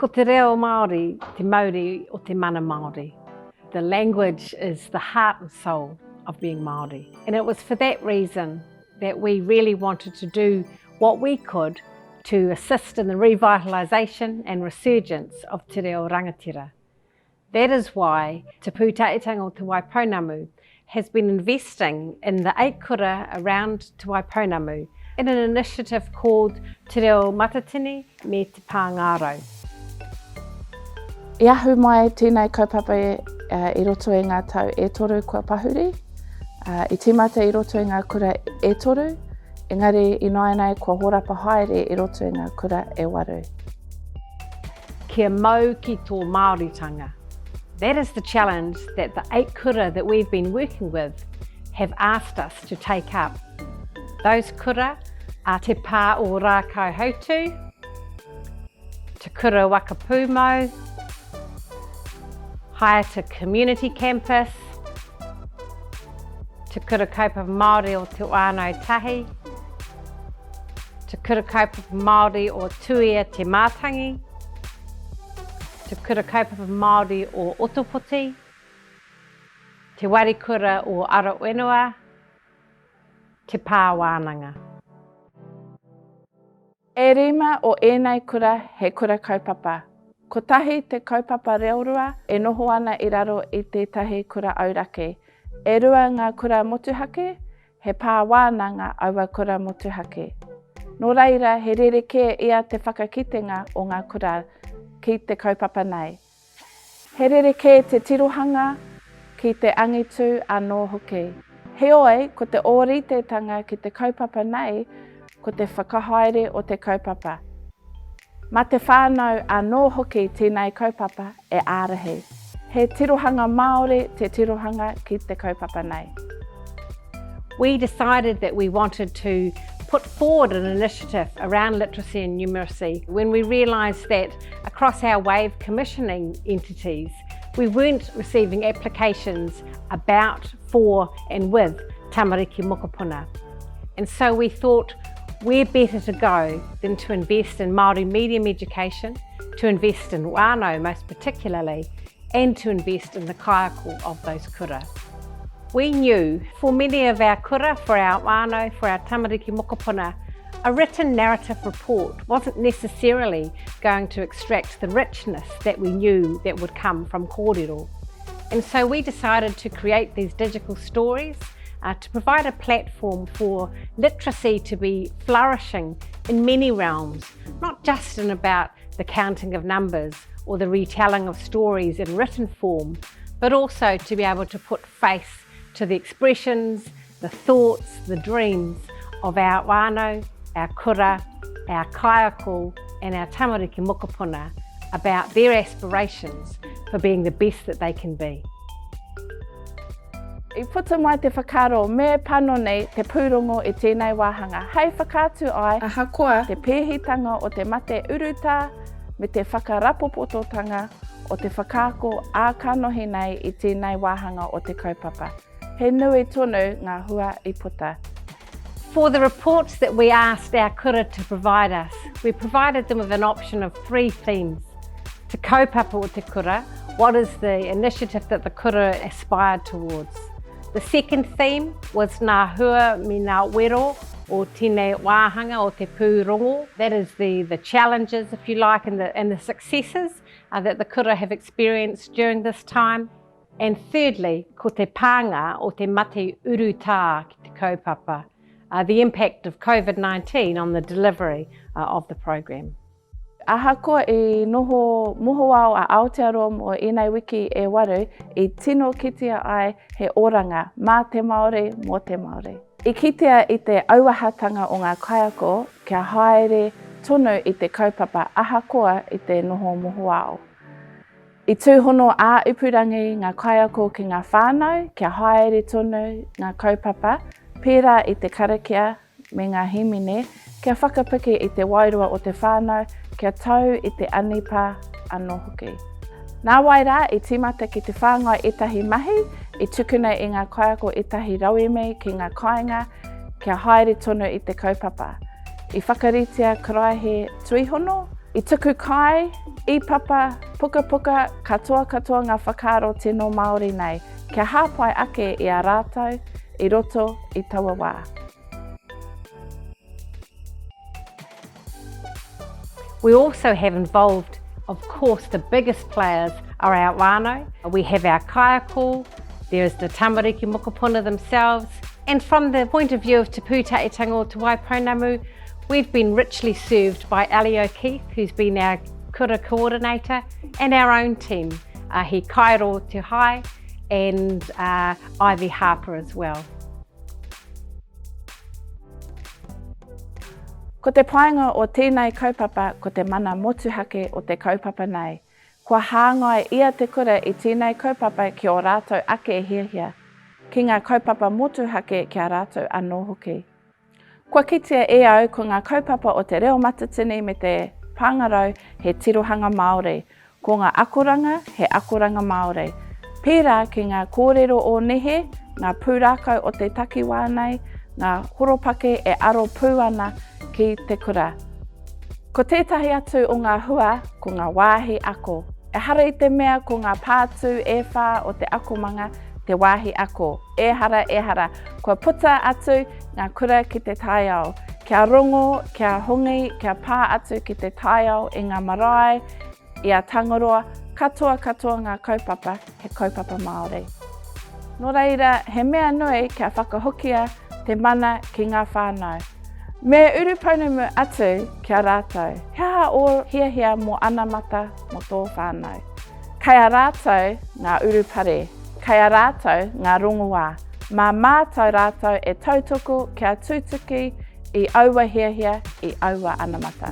Ko te reo Māori te mauri o te mana Māori. The language is the heart and soul of being Māori. And it was for that reason that we really wanted to do what we could to assist in the revitalisation and resurgence of te reo rangatira. That is why Te Pūtahitanga o Te Waipounamu has been investing in the kura around Te Waipounamu in an initiative called Te Reo Matatini me Te Pāngarau. I ahu mai tēnei kaupapa i roto i ngā tau e toru kua pahuri. I tīmata i roto i ngā kura e toru, engari ināianei kua horapa haere i roto i ngā kura e waru. Kia mau ki tō Māoritanga. That is the challenge that the kura that we've been working with have asked us to take up. Those kura are Te Pā o Rākauhautū, Te Kura Waka Pūmau, Haeata Community Campus, Te Kura Kaupapa Māori o Te Whānau Tahi, Te Kura Kaupapa Māori o Tuia Te Mātangi, Te Kura Kaupapa Māori o Otopoti, Te Warikura o Arawhenua, Te Pā Wānanga. E rima o ēnei kura he kura kaupapa. Kotahi te kaupapa reorua e noho ana i raro i tētahi kura auraki. E rua ngā kura motuhake, he pā wānanga aua kura motuhake. Nō reira, he rerekē ia te whakakitenga o ngā kura ki te kaupapa nei. He rerekē te tirohanga ki te angitu anō hoki. Heoi, ko te ōritetanga ki te kaupapa nei, ko te whakahaere o te kaupapa. Mā te whānau anō hoki tēnei kaupapa e ārahi. He tirohanga Māori te tirohanga ki te kaupapa nei. We decided that we wanted to put forward an initiative around literacy and numeracy when we realised that across our wave commissioning entities we weren't receiving applications about, for and with tamariki mokopuna. And so we thought where better to go than to invest in Māori medium education, to invest in whānau most particularly, and to invest in the kaiako of those kura. We knew for many of our kura, for our whānau, for our tamariki mokopuna, a written narrative report wasn't necessarily going to extract the richness that we knew that would come from kōrero. And so we decided to create these digital stories uh, to provide a platform for literacy to be flourishing in many realms, not just in about the counting of numbers or the retelling of stories in written form, but also to be able to put face to the expressions, the thoughts, the dreams of our whānau, our kura, our kaiako and our tamariki mokopuna about their aspirations for being the best that they can be. I puta mai te whakaaro me panoni te pūrongo i tēnei wāhanga hei whakaatu ai ahakoa te pēhitanga o te mate urutā me te whakarapopototanga o te whakaako ā-kanohi nei i tēnei wāhanga o te kaupapa. He nui tonu ngā hua i puta. For the reports that we asked our kura to provide us, we provided them with an option of three themes. Te kaupapa o te kura, what is the initiative that the kura aspired towards? The second theme was Ngā hua me ngā wero o tēnei wāhanga o te pūrongo. That is the, the challenges, if you like, and the, and the successes uh, that the kura have experienced during this time. And thirdly, ko te pānga o te mate urutā ki te kaupapa, uh, the impact of COVID-19 on the delivery uh, of the programme. Ahakoa i noho mohoao a Aotearoa mō ēnei wiki e waru, i tino kitea ai he oranga mā te Māori, mō te Māori. I kitea i te auahatanga o ngā kaiako kia haere tonu i te kaupapa ahakoa i te noho mohoao. I tūhono ā-ipurangi ngā kaiako ki ngā whānau kia haere tonu ngā kaupapa pērā i te karakia me ngā hīmene kia whakapiki i te wairua o te whānau kia tau i te anipā anō hoki. Nāwai rā i tīmata ki te whāngai ētahi mahi, i tukuna e ngā kaiako ētahi rauemi ki ngā kāinga kia haere tonu i te kaupapa. I whakaritea karaehe tuihono. I tuku kai, īpapa, pukapuka, katoa katoa ngā whakaaro tino Māori nei, kia hāpai ake i a rātou i roto i taua wā. We also have involved, of course, the biggest players are our whānau. We have our kaiako, there is the tamariki mokopuna themselves, and from the point of view of Te Pūtahitanga o Te Waipounamu, We've been richly served by Ali O'Keefe, who's been our kura coordinator, and our own team, uh, he Kairo Te Hai and uh, Ivy Harper as well. Ko te painga o tēnei kaupapa ko te mana motuhake o te kaupapa nei. Kua hāngai ia te kura i tēnei kaupapa ki ō rātou ake hiahia, ki ngā kaupapa motuhake ki a rātou anō hoki. Kua kitea e au ko ngā kaupapa o te reo matatini me te pāngarau he tirohanga Māori, ko ngā akoranga he akoranga Māori. Pērā ki ngā kōrero o nehe, ngā pūrākau o te takiwā nei, ngā horopaki e aro pū ana ki te kura. Ko tētahi atu o ngā hua ko ngā wāhi ako. Ehara i te mea ko ngā pātū e whā o te akomanga te wāhi ako. Ehara, ehara, kua puta atu ngā kura ki te taiao. Kia rongo, kia hongi, kia pā atu ki te taiao i ngā marae, i a Tangaroa, katoa katoa ngā kaupapa, he kaupapa Māori. Nō reira, he mea nui kia whakahokia te mana ki ngā whānau. Me urupounamu atu ki a rātou, he aha ō hiahia mō anamata mō tō whānau? Kei a rātou ngā urupare, kei a rātou ngā rongoā. Mā mātou rātou e tautoko kia tutuki i aua hiahia, i aua anamata.